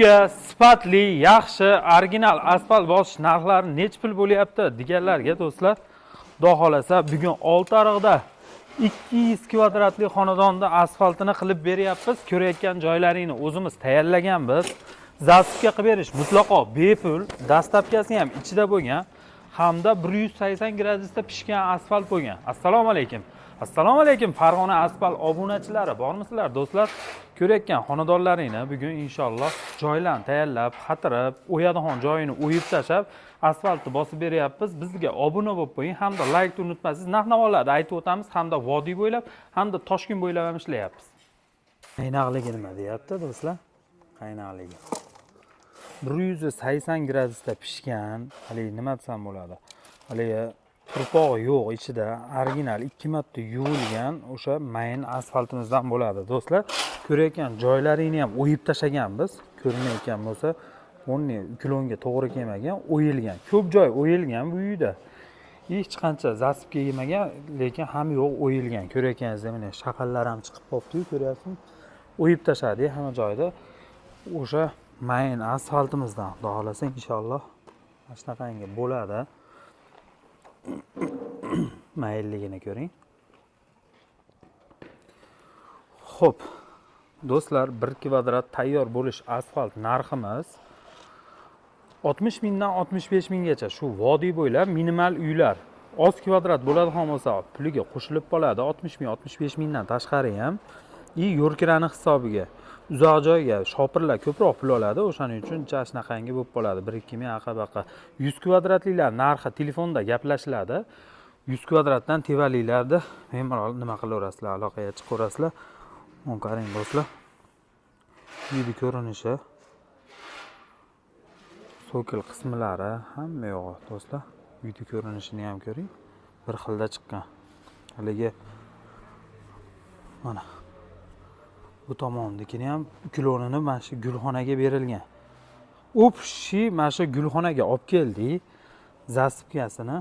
Uyga sifatli, yaxshi, original asfalt bosish narxlari nechi pul bo'lyapti deganlarga, do'stlar, xudo xohlasa bugun Oltiariqda 200 kvadratli xonadonda asfaltini qilib beryapmiz. Ko'rayotgan joylaringni o'zimiz tayyorlaganmiz. Засыпка qilib berish mutlaqo bepul, доставка si ham ichida bo'lgan hamda 180 gradusda pishgan asfalt bo'lgan. Assalomu alaykum. Assalomu alaykum, Farg'ona asfalt obunachilari, bormisizlar, do'stlar? Ko'rayotgan xonadonlaringni bugun inshaalloh joylarni tayyorlab, xatirib, o'yadigan joyini o'yib tashlab, asfaltni bosib beryapmiz. Bizga obuna bo'lib qo'ying hamda laykni unutmaysiz. Narx-navolarni aytib o'tamiz hamda vodiy bo'ylab, hamda Toshkent bo'ylab ham ishlayapmiz. Qaynaqligi nima deyapti, do'stlar? Qaynaqligi. 180 gradusda pishgan, haligi nima desam bo'ladi? Haligi turpog'i yo'q ichida, original 2 marta yuvilgan o'sha mayin asfaltimizdan bo'ladi, do'stlar. Ko'rayotgan joylaringni ham o'yib tashlaganmiz. Ko'rinayotgan bo'lsa, o'rni уклон ga to'g'ri kelmagan, o'yilgan. Ko'p joy o'yilgan bu uyda. Hech qancha засыпка yemagan, lekin ham yo'q o'yilgan. Ko'rayotganingizdek, mana shaqallar ham chiqib qolibdi-yu, ko'ryapsizmi? O'yib tashladik hamma joyda. O'sha mayin asfaltimizdan, xudo xohlasa, inshaalloh mana shunaqangi bo'ladi. Mayinligini ko'ring. Xo'p, do'stlar, 1 kvadrat tayyor bo'lish asfalt narximiz 60 mingdan 65 minggacha shu vodiy bo'ylab minimal uylar. Oz kvadrat bo'ladigan bo'lsa, puliga qo'shilib qoladi 60 ming, 65 mingdan tashqari ham. И yo'rkirani hisobiga uzoq joyga shopirlar ko'proq pul oladi, o'shaning uchun shunaqangi bo'lib qoladi, 1-2 ming aqa baqa. 100 kvadratliklar narxi telefonda gaplashiladi. 100 kvadratdan tevaliklarni bemalol nima qilaverasizlar, aloqaga chiqaverasizlar. Mana qarang, do'stlar, uyni ko'rinishi, цоколь qismlari, hamma yog'i, do'stlar. Uyni ko'rinishini ham ko'ring, bir xilda chiqqan. Haligi mana bu tomonnikini ham уклон ini mana shu gulxonaga berilgan. Общий mana shu gulxonaga olib keldik засыпка sini.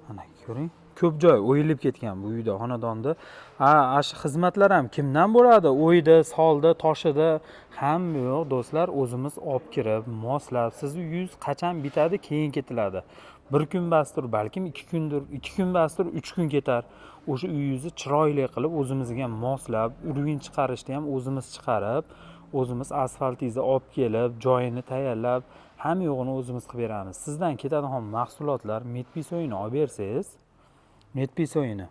Mana ko'ring, ko'p joy o'yilib ketgan bu uyda, xonadonda. Ha, shu xizmatlar ham kimdan bo'ladi? O'ydi, soldi, toshidi, hamma yo'q, do'stlar, o'zimiz olib kirib, moslab, sizni uyingiz qachon bitadi, keyin ketiladi. Bir kun basdir, balkim 2 kundir, 2 kun basdir, 3 kun ketar. O'sha uyingizni chiroyli qilib, o'zimizga moslab, уровень chiqarishni ham o'zimiz chiqarib, o'zimiz asfaltingizni olib kelib, joyini tayyorlab, hamma yo'g'ini o'zimiz qilib beramiz. Sizdan ketadigan mahsulotlar: медпесок ini olib bersangiz, медпесок ini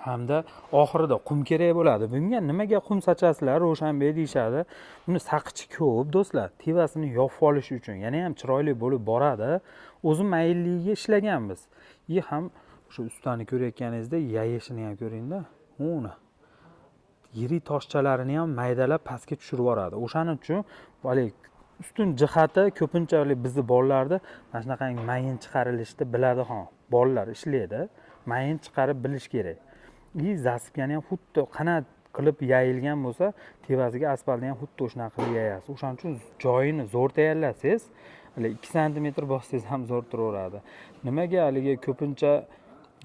hamda oxirida qum kerak bo'ladi. Bunga nimaga qum sochasizlar, Ravshanbek, deyishadi. Buni saqichi ko'p, do'stlar, tevasini yopib olish uchun yana ham chiroyli bo'lib boradi. O'zi mayilligiga ishlaganmiz. И ham shu ustani ko'rayotganingizda yayishini ham ko'ringda, uni yirik toshchalarini ham maydalab pastga tushirib yuboradi. O'shaning uchun haligi ustun jihati ko'pincha bizni bolalarda mana shunaqangi mayin chiqarilishni biladi ham bolalar ishlaydi, mayin chiqarib bilish kerak. И засыпка ni ham xuddi qanat qilib yayilgan bo'lsa, tevasiga asfaltni ham xuddi shunaqa qilib yayasiz. O'shaning uchun joyini zo'r tayyorlasangiz, haligi 2 santimetr bossangiz ham zo'r turaveradi. Nimaga haligi ko'pincha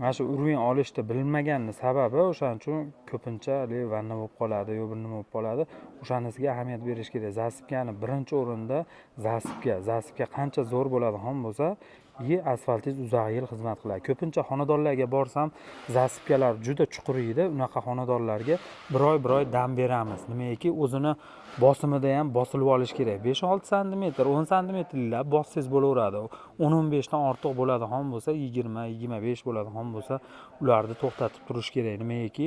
mana shu уровень olishni bilmaganni sababi, o'shaning uchun ko'pincha haligi vanna bo'lib qoladi yo bir nima bo'lib qoladi. O'shanisiga ahamiyat berish kerak. Засыпка ni birinchi o'rinda, засыпка, засыпка qancha zo'r bo'ladigan bo'lsa и asfaltingiz uzoq yil xizmat qiladi. Ko'pincha xonadonlarga borsam, засыпка lar juda chuqur edi. Unaqa xonadonlarga bir oy, bir oy dam beramiz. Nimagaki, o'zini bosimida ham bosilib olish kerak. 5-6 santimetr, 10 santimetrlab bossangiz bo'laveradi. 10-15dan ortiq bo'ladigan bo'lsa, 20-25 bo'ladigan bo'lsa, ularni to'xtatib turish kerak. Nimagaki,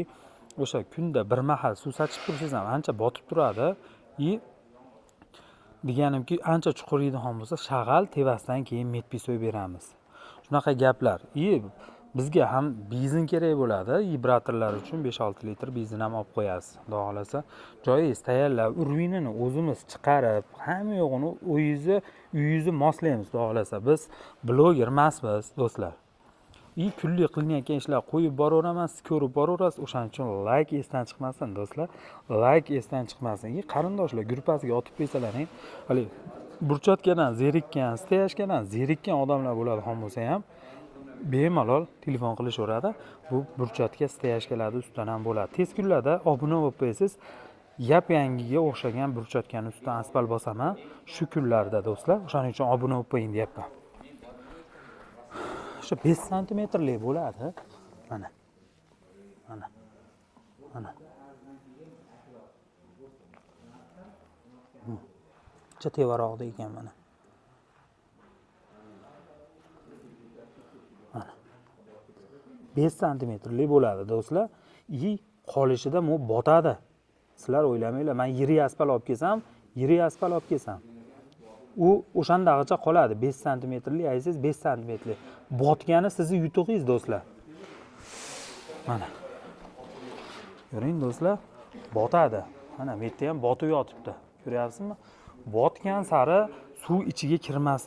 o'sha kunda bir mahal suv sachib tursangiz ham ancha botib turadi. И deganimki, ancha chuqur bo'lsa, shag'al tevasidan keyin медпесок beramiz. Shunaqa gaplar. И bizga ham benzin kerak bo'ladi. Vibratorlar uchun 5-6 litr benzin ham olib qo'yasiz, xudo xohlasa. Joyingiz tayyorlab, уровень ini o'zimiz chiqarib, hamma yo'g'ini uyingizni moslaymiz, xudo xohlasa. Biz bloger emasmiz, do'stlar. И kunlik qilinayotgan ishlar qo'yib boraveraman, siz ko'rib boraverasiz. O'shaning uchun layk esdan chiqmasin, do'stlar, layk esdan chiqmasin. И qarindoshlar gruppasiga otib qo'ysalaring, haligi брусчатка dan zerikkan, стояшка dan zerikkan odamlar bo'ladigan bo'lsa ham, bemalol telefon qilishaveradi. Bu брусчатка, стояшка larni ustidan ham bo'ladi. Tez kunlarda obuna bo'lib qo'yasiz. Yap-yangiga o'xshagan burchatkani ustidan asfalt bosaman shu kunlarda do'stlar. O'shaning uchun obuna bo'lib qo'ying deyapman. O'sha 5 santimetrlik bo'ladi. Mana. Mana. Mana. Ancha tevaroqda ekan mana. Mana. 5 santimetrlik bo'ladi do'stlar. I qolishida bu botadi. Sizlar o'ylamanglar, men yirik asfalt olib kelsam, yirik asfalt olib kelsam, u o'shandag'icha qoladi. 5 santimetrlik aytsangiz 5 santimetrlik. Botgani sizni yutug'ingiz do'stlar. Mana. Ko'ring do'stlar, botadi. Mana bu yerda ham botib yotibdi. Ko'ryapsizmi? Botgan sari suv ichiga kirmas,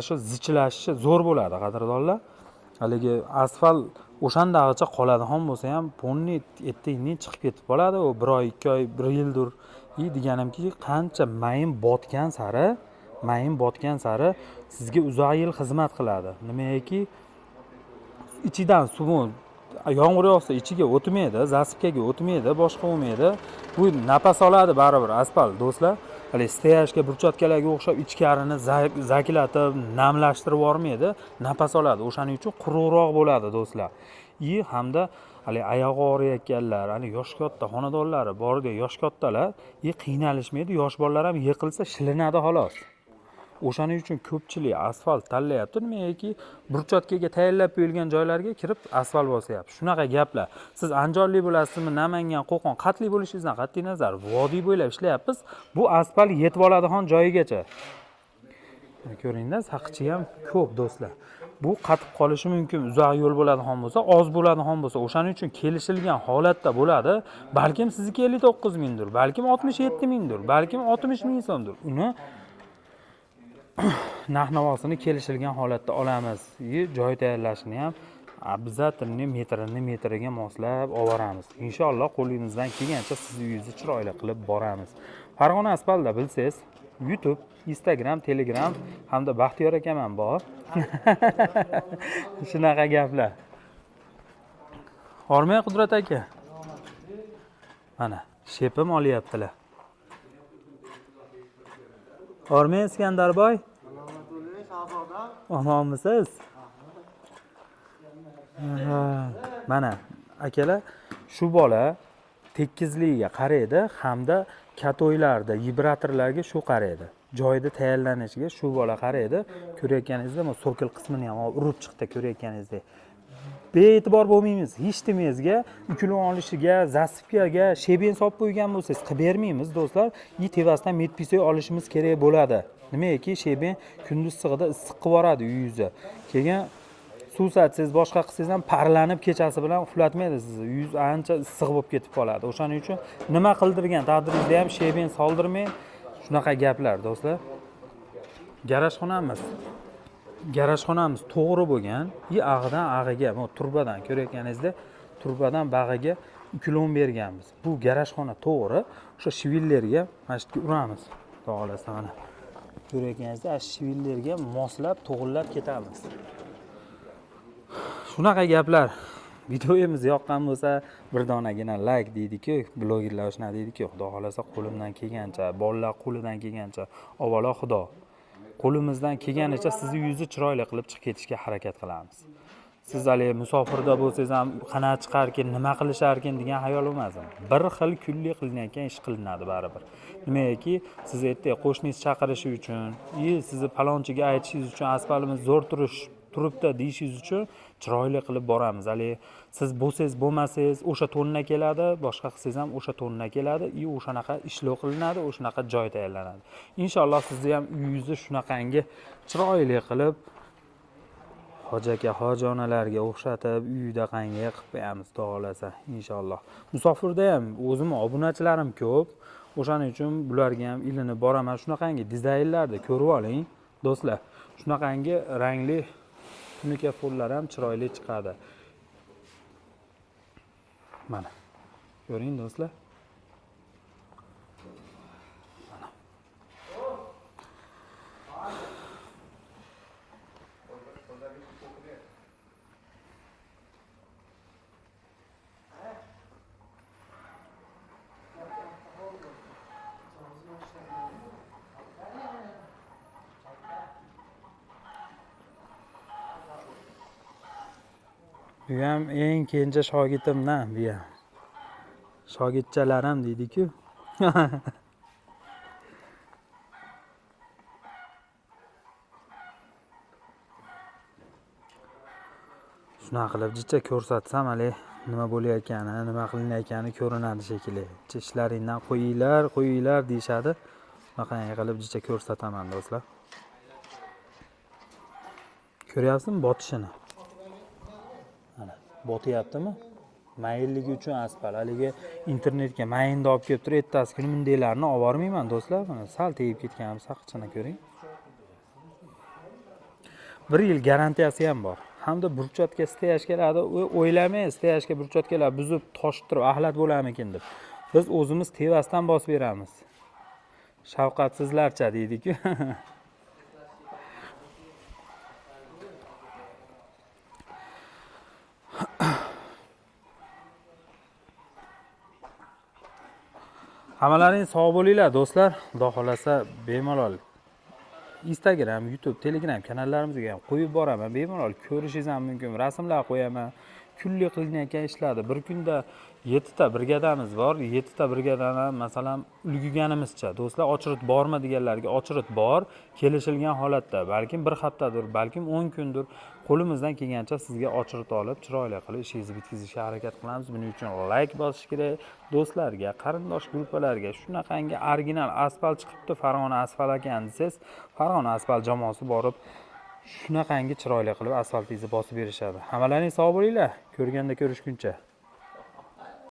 shu zichlashishi zo'r bo'ladi qadrdonlar. Haligi asfalt o'shandag'icha qoladi, xom bo'lsa ham ponni erta-indin chiqib ketib qoladi. U 1 oy, 2 oy, 1 yildir. I deganimki, qancha mayin botgan sari, mayin botgan sari sizga uzoq yil xizmat qiladi. Nimaki ichidan suv yomg'ir yog'sa ichiga o'tmaydi, zasipkaga o'tmaydi, boshqa bo'lmaydi. Bu napas oladi baribir asfalt do'stlar. Hali steyashga, burchatkalarga o'xshab ichkarini zaklatib, namlashtirib yubormaydi, napas oladi. O'shaning uchun quruqroq bo'ladi do'stlar. I hamda hali oyog'i og'riyotganlar, hali yosh katta xonadonlari borda yosh kattalar i qiynalishmaydi, yosh bolalar ham yiqilsa shilinadi xolos. O'shaning uchun ko'pchilik asfalt tanlayapti. Nimaki burchatkaga tayinlab qo'yilgan joylarga kirib asfalt bosyapti. Shunaqa gaplar. Siz Andijonlik bo'lasizmi, Namangan, Qo'qon, qatli bo'lishingizdan qat'iy nazar, vodiy bo'ylab ishlayapmiz. Bu asfalt yetib oladigan joyigacha. Ko'ringda, saqichi ham ko'p do'stlar. Bu qatib qolishi mumkin, uzoq yo'l bo'ladigan bo'lsa, oz bo'ladigan bo'lsa, o'shaning uchun kelishilgan holatda bo'ladi. Balkim sizniki 59 mingdir, balkim 67 mingdir, balkim 60 ming so'mdir. Uni narx-navosini kelishilgan holatda olamiz. Joy tayyorlashni ham обязательно metrini metriga moslab olib. Inshaalloh qo'lingizdan kelgancha sizni uyingizni chiroyli qilib boramiz. Farg'ona asfaltda bilsangiz, YouTube, Instagram, Telegram hamda Baxtiyor akam ham bor. Shunaqa gaplar. Hormang Qudrat aka. Mana, shepim olyaptilar. Hormang Iskandarboy. Omonmisiz? Mana akalar, shu bola tekizligiga qaraydi hamda katoylarda, vibratorlarga shu qaraydi. Joyida tayyorlanishiga shu bola qaraydi. Ko'rayotganingizda mana sokil qismini ham urib chiqdi ko'rayotganingizdek. Bee'tibor bo'lmaymiz. Hech nimangizga ukulon olishiga, zasipkaga sheben solib qo'ygan bo'lsangiz qilib bermaymiz do'stlar. I tevasidan medpisoy olishimiz kerak bo'ladi. Nimaki sheben kunduz sig'ida issiq qilib yuboradi uyingizni. Keyin suv satsangiz, boshqa qilsangiz ham parlanib kechasi bilan uxlatmaydi sizni. Uyingiz ancha issiq bo'lib ketib qoladi. O'shaning uchun nima qildirgan taqdiringizda ham sheben soldirmang. Shunaqa gaplar do'stlar. Garajxonamiz to'g'ri bo'lgan, i ag'idan ag'iga, bu turbadan ko'rayotganingizda turbadan bag'iga ukulon berganmiz. Bu garajxona to'g'ri, o'sha shvillerga mana shu yerga uramiz. Xudo xolasa mana. Ko'rayotganingizda shvillerga moslab, to'g'rilab ketamiz. Shunaqa gaplar. Videomiz yoqqan bo'lsa, bir donagina like deydi-ku, blogerlar shunaqa deydi-ku, Xudo xolasa qo'limdan kelgancha, bolalar qo'lidan kelgancha, avvalo Xudo qo'limizdan kelganicha sizni yuzni chiroyli qilib chiqib ketishga harakat qilamiz. Siz hali musofirda bo'lsangiz ham qana chiqarkin, nima qilisharkin degan xayol bo'lmasin. Bir xil kunlik qilinayotgan ish qilinadi baribir. Nimaki, siz ertaga qo'shningiz chaqirishi uchun, sizni palonchiga aytishingiz uchun asfaltimiz zo'r turibdi deyishingiz uchun chiroyli qilib boramiz. Hali siz bo'lsangiz bo'lmasangiz o'sha tonna keladi, boshqa qilsangiz ham o'sha tonna keladi, i o'shanaqa ishlov qilinadi, o'shanaqa joy tayyorlanadi. Inshaalloh sizni ham uyingizni shunaqangi chiroyli qilib hoji aka, hoji onalarga o'xshatib uyda qangi qilib qo'yamiz, xudo xolasa inshaalloh. Musofirda ham o'zim obunachilarim ko'p, o'shaning uchun bularga ham ilinib boraman. Shunaqangi dizaynlarni ko'rib oling do'stlar. Shunaqangi rangli tunuka follar ham chiroyli chiqadi. Mana ko'ring do'stlar. Mana. Bu ham eng kenja shogirdimdan bu ham. Shogirdchalarim deydi-ku. Shunaqa qilib jicha ko'rsatsam hali nima bo'layotgani, nima qilinayotgani ko'rinadi shekilli. Ishlaringdan qo'yinglar, qo'yinglar deyishadi. Shunaqa qilib jicha ko'rsataman do'stlar. Ko'ryapsizmi botishini? Mana botyaptimi? Mayilligi uchun asfalt. Haligi internetga mayinda olib kelib turib, ertasi kuni bundaylarni olib bormayman do'stlar. Mana sal tegib ketgan saqchini ko'ring. 1 yil garantiyasi ham bor. Hamda burchatga stayash keladi. O'ylamang, stayashga burchatkalar buzib, toshib turib axlat bo'larmikin deb. Biz o'zimiz tevasdan bosib beramiz. Shafqatsizlarcha deydi-ku. Hammalaring sog' bo'linglar do'stlar. Xudo xolasa bemalol Instagram, YouTube, Telegram kanallarimizga ham qo'yib boraman. Bemalol ko'rishingiz ham mumkin. Rasmlar qo'yaman. Kunlik qilinayotgan ishlarni bir kunda 7 ta brigadamiz bor. 7 ta brigadani masalan ulguganimizcha do'stlar, ochirit bormi deganlarga ochirit bor, kelishilgan holatda, balkim bir haftadir, balkim 10 kundir qo'limizdan kelgancha sizga ochirit olib, chiroyli qilib ishingizni bitkazishga harakat qilamiz. Buning uchun like bosish kerak. Do'stlarga, qarindosh gruppalarga shunaqangi original asfalt chiqibdi, Farg'ona asfalt ekan desangiz, Farg'ona asfalt jamoasi borib shunaqangi chiroyli qilib asfaltingizni bosib berishadi. Hammalaring sog' bo'linglar. Ko'rganda ko'rishguncha.